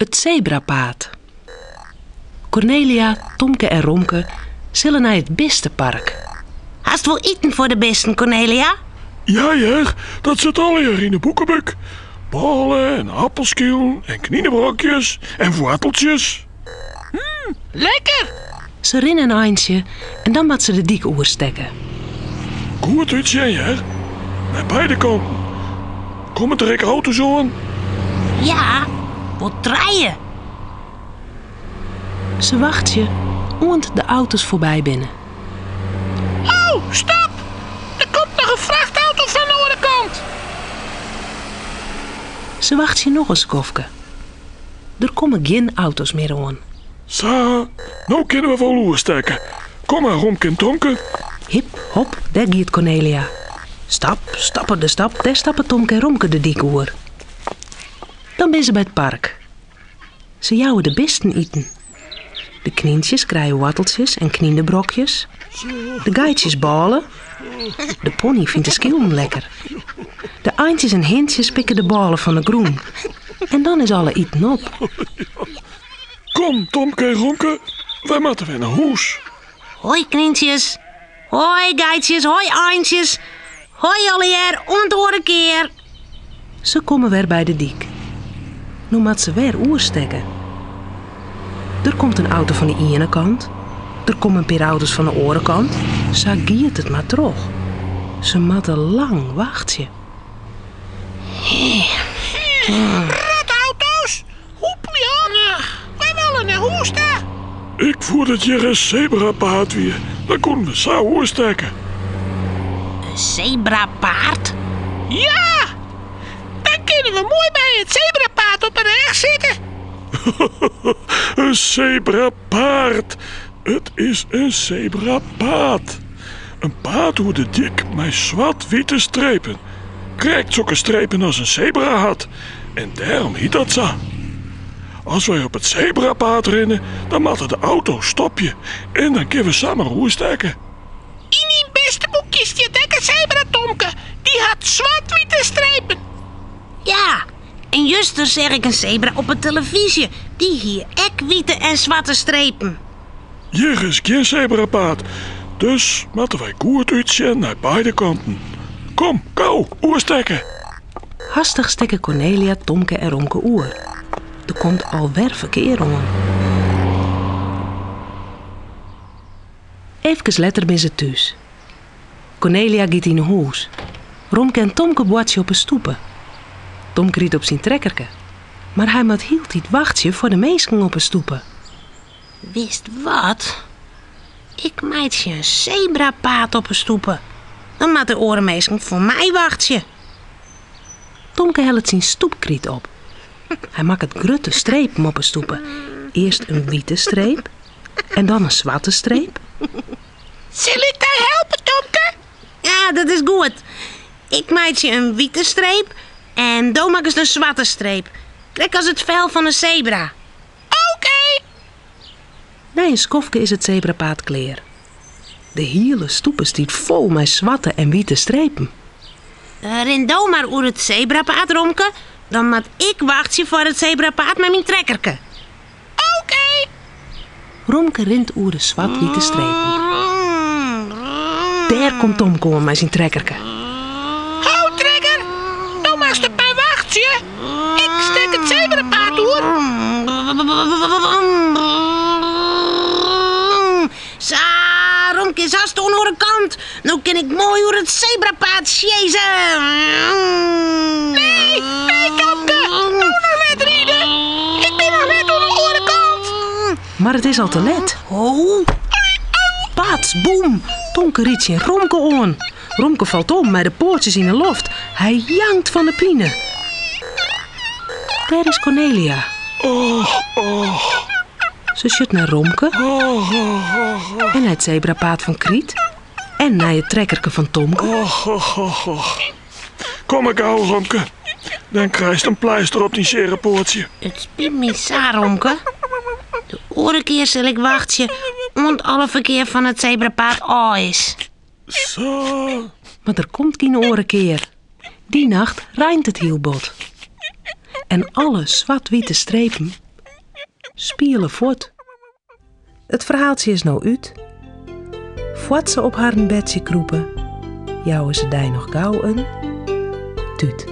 It sebrapaad. Kornelia, Tomke en Romke sille nei it bistepark. Hast wol iten foar de bisten, Kornelia? Ja hear, dat sit allegear yn de boekebúk. Bôle en appelskilen en kninebrokjes en woarteltsjes. Lekker! Se rinne in eintsje en dan moat se de dyk oerstekke. Goed útsjen hear. Nei beide kanten. Komme der ek auto's oan? Ja, wol trije. Se wachtsje oant de auto's foarby binne. Oh, stop! Der komt noch in frachtauto fan de oare kant. Se wachtsje noch in skoftke. Der komme gjin auto's mear oan. Sa, no kinne we wol oerstekke. Kom mar, Romke en Tomke. Hip, hop, dêr giet Kornelia. Stap, stappe de stap, dêr stappe Tomke en Romke de dyk oer. Dan binne se by it park. Se jouwe de bisten iten. De knyntsjes krije woarteltsjes en kninebrokjes. De geitsjes bôle. De pony fynt de skilen lekker. De eintsjes en hintsjes pikke de bôle fan de grûn. En dan is alle iten op. Kom, Tomke en Romke, wy moatte wer nei hûs. Hoi knyntsjes, hoi geitsjes, hoi eintsjes, hoi allegear, oant oare kear. Se komme wer by de dyk. No moat se wer oerstekke. Der komt in auto fan de iene kant, der komme in pear auto's fan de oare kant. Sa giet it mar troch. Se moatte lang wachtsje. Rotauto's! Hoepelje op! Wy wolle nei hûs ta! Ik woe dat hjir in sebrapaad wie, dan koenen we sa oerstekke. In sebrapaad? Ja! Dan kinne we moai by it sebrapaad op 'e rêch sitte. In sebrapaard! It is in sebrapaad. In paad oer de dyk mei swart-wite strepen. Krekt sokke strepen as in sebra hat. En dêrom hyt dat sa. As wy op it sebrapaad rinne, dan moatte de auto's stopje en dan kinne we samar oerstekke. Yn dyn bisteboekje stiet ek in sebra, Tomke. Dy hat swart-wite strepen. Ja, en juster seach ik in sebra op 'e telefyzje. Dy hie ek wite en swarte strepen. Hjir is gjin sebrapaad, dus moatte wy goed útsjen nei beide kanten. Kom, gau, oerstekke! Hastich stekke Kornelia, Tomke en Romke oer. Der komt alwer ferkear oan. Eefkes letter binne se thús. Kornelia giet yn 'e hûs. Romke en Tomke boartsje op 'e stoepe. Tomke rydt op syn trekkerke, mar hy moat hieltyd wachtsje foar de minsken op 'e stoepe. Witst wat? Ik meitsje in sebrapaad op 'e stoepe. Dan moatte oare minsken foar my wachtsje. Tomke hellet syn stoepkryt op. Hy makket grutte strepen op 'e stoepe. Earst in wite streep en dan in swarte streep. Sil ik dy helpe, Tomke? Ja, dat is goed. Ik meitsje in wite streep en do makkest in swarte streep. Krekt as it fel fan in sebra. Oké! Nei in skoftke is it sebrapaad klear. De hiele stoepe stiet fol mei swarte en wite strepen. Rin do mar oer it sebrapaad, Romke, dan moat ik wachtsje foar it sebrapaad mei myn trekkerke. Oké! Romke rint oer de swart-wite strepen. Dêr komt Tomke oan mei syn trekkerke. Ho, trekker! Do moatst op my wachtsje. Ik stek it sebrapaad oer. Sa, Romke is hast oan 'e oare kant. No kin ik moai oer it sebrapaad sjeeze. Nee, nee, Tomke, no noch net ride. Ik bin noch net oan de oare kant. Mar it is al te let. Oh. Pats, boem, Tomke rydt tsjin Romke oan. Romke falt om mei de poatsjes yn 'e loft. Hy jankt fan de pine. Dêr is Kornelia. Och, och. Se sjocht nei Romke en nei it sebrapaad fan kryt en nei it trekkerke fan Tomke. Och, och, och, och. Kom mar gau, Romke. Dan krijst in pleister op dyn seare poatsje. It spyt my sa, Romke. De oare kear sil ik wachtsje oant alle ferkear fan it sebrapaad ôf is. Sa. Mar der komt gjin oare kear. Dy nacht reint it hiel bot. En alle swart-wite strepen. Spiele fuort. It ferhaaltsje is no út. Foar't se op harren bedsje krûpe, jouwe se dy noch gau in tút.